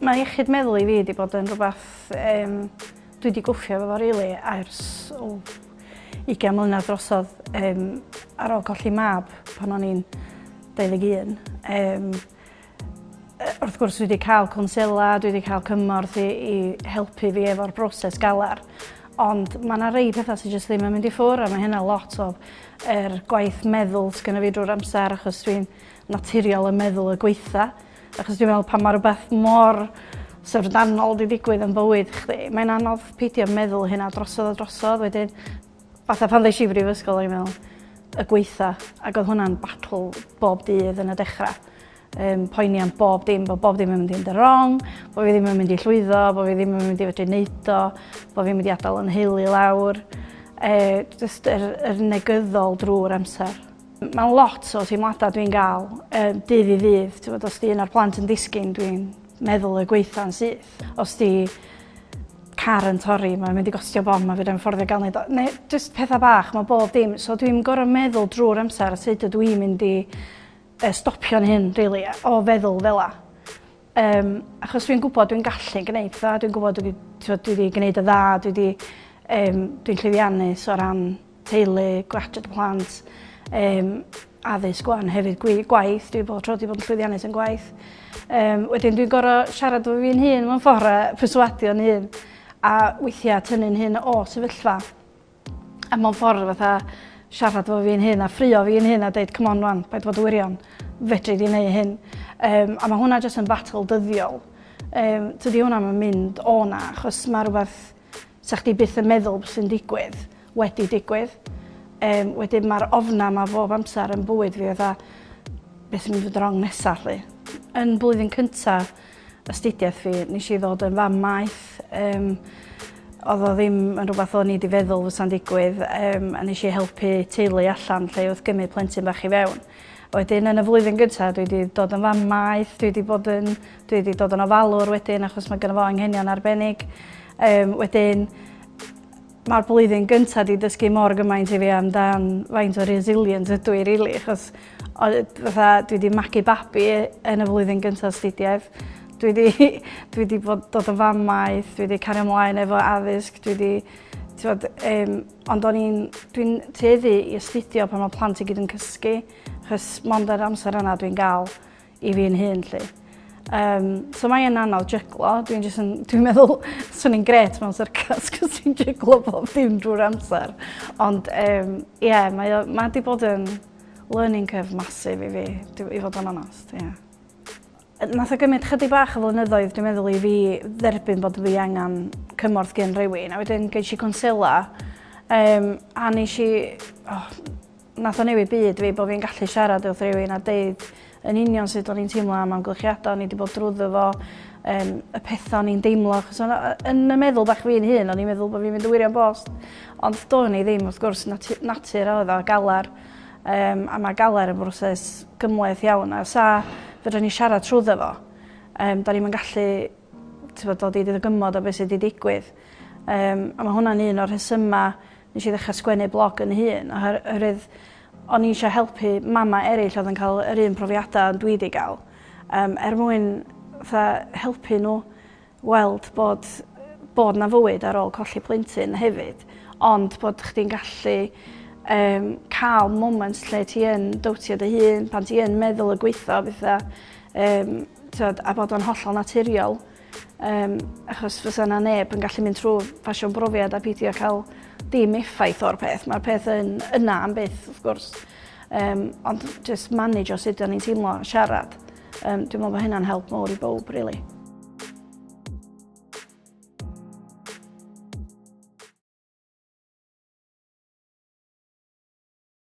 Mae iechyd meddwl i fi wedi bod yn rhywbeth um, dwi wedi gwffio efo fo rili ers o 20 mlynedd drosodd um, ar ôl colli mab pan o'n i'n 21. Um, wrth gwrs dwi wedi cael cwnsela, dwi wedi cael cymorth i, i helpu fi efo'r broses galar. Ond mae yna rei pethau sydd jyst ddim yn mynd i ffwrdd a mae hynna lot o er gwaith meddwl sgynna fi drwy'r amser achos dwi'n naturiol yn meddwl y gweitha. Achos dwi'n meddwl pan mae rhywbeth mor syfrdanol wedi digwydd yn bywyd chdi, mae'n anodd peidio meddwl hynna drosodd a drosodd. Wedyn, fatha pan ddes i brifysgol, o'n i'n meddwl y gweitha, ac oedd hwnna'n battle bob dydd yn y dechrau. Um, poeni am bob dim, bod bob dim yn mynd i fynd yn wrong, bod fi ddim yn mynd i llwyddo, bod fi ddim yn mynd i fedru neud o, bod fi'n mynd i adael yn nheulu lawr. E, just yr, yr negyddol drwy'r amser. Mae lot o teimladau dwi'n gael um, dydd i ddydd. Ti'n os di un o'r plant yn disgyn, dwi'n meddwl y gweitha'n syth. Os di car yn torri, mae'n mynd i gostio bom a fydde'n fforddio gael neud o. Neu jyst pethau bach, mae bob dim. So dwi'n gorfod meddwl drwy'r amser sut ydw i'n mynd i uh, stopio'n hyn, really, o feddwl fel la. Um, achos dwi'n gwybod dwi'n gallu gwneud pethau, dwi'n gwybod dwi, dwi wedi gwneud y dda, dwi wedi, um, dwi'n llwyddiannus o ran teulu, gwarchod y plant, um, addysg wan hefyd, gwaith, dwi bob tro wedi bod yn llwyddiannus yn gwaith. Um, wedyn dwi'n gorfod siarad efo fi'n hun mewn ffordd a perswadio'n hun a weithiau tynnu'n hun o sefyllfa. A mewn ffordd fatha siarad efo fi'n hun a ffrio fi'n hun a deud come on wan, paid bod yn wirion, fedri di neud hyn. Um, a mae hwnna jyst yn battle dyddiol. Um, tydi hwnna'n mynd o na, achos mae rhywbeth sa chdi byth yn meddwl sy'n digwydd wedi digwydd. Um, wedyn mae'r ofna ma bob amser yn bywyd fi fatha beth sy'n mynd fod wrong nesa lly. Yn blwyddyn cynta astudiaeth fi, nes i ddod yn fam maeth. Um, oedd o ddim yn rhywbeth o'n i wedi feddwl fysa'n digwydd um, a nes i helpu teulu allan lle wrth gymryd plentyn bach i fewn. Wedyn yn y flwyddyn gyntaf dwi wedi dod yn fam maeth, dwi wedi bod yn, dwi wedi dod yn ofalwr wedyn achos mae gynno fo anghenion arbennig. Um, wedyn mae'r blwyddyn gyntaf wedi dysgu mor gymaint i fi amdan faint o resilient ydw i rili achos fatha dwi wedi magu babi yn y flwyddyn gyntaf astudiaeth. Dwi wedi, dwi wedi bod dod yn fam maeth, dwi wedi cario ymlaen efo addysg, dwi wedi, t'wod, um, Ond o'n i'n... Dwi'n tueddu i astudio pan mae plant i gyd yn cysgu, achos mond yr amser yna dwi'n gael i fi'n hun 'lly. Um, so mae'n anodd jyglo, dwi'n jyst yn, dwi'n meddwl, swn i'n gret mewn syrcas, cos dwi'n jyglo bob dim drwy'r amser. Ond ie, um, yeah, mae, o, mae di bod yn learning curve massive i fi, i fod yn onest, ie. Yeah. Nath o gymryd chydig bach o flynyddoedd dwi'n meddwl i fi dderbyn bod fi angen cymorth gen rhywun a wedyn ges i cwnsela um, a nes i oh, nath o newid byd fi bod fi'n gallu siarad wrth rhywun a deud yn union sut o'n i'n teimlo am amgylchiadau o'n i wedi bod drwyddo fo, um, y pethau o'n i'n deimlo, achos o'n, yn y meddwl bach fi'n hun, o'n i'n meddwl bod fi'n mynd yn wirion bost, ond do'n i ddim wrth gwrs, natur, natur oedd o, galar. Yym a ma' galar yn broses gymhleth iawn a sa fedrwn ni siarad trwddo fo yym 'dan ni'm yn gallu t'bod dod i ddygymod o be' sy 'di digwydd. Yym a ma' hwnna'n un o'r rhesyma nesh i ddechra sgwennu blog 'yn hun oherwydd o'n i isio helpu mama eryll o'dd yn ca'l yr un profiada ond dwi 'di ga'l yym er mwyn fatha helpu n'w weld bod bod 'na fywyd ar ôl colli plentyn hefyd ond bod chdi'n gallu yym ca'l moments lle ti yn dowtio dy hun pan ti yn meddwl y gwaetha o betha yym t'wod a bod o'n hollol naturiol yym achos fysa 'na neb yn gallu mynd trw ffasiwn brofiad a peidio ca'l dim effaith o'r peth ma'r peth yn yna am byth wrth gwrs yym ond jyst manejio sut 'dan ni'n teimlo a siarad yym dwi me'wl bo' hynna'n help mowr i bowb rili.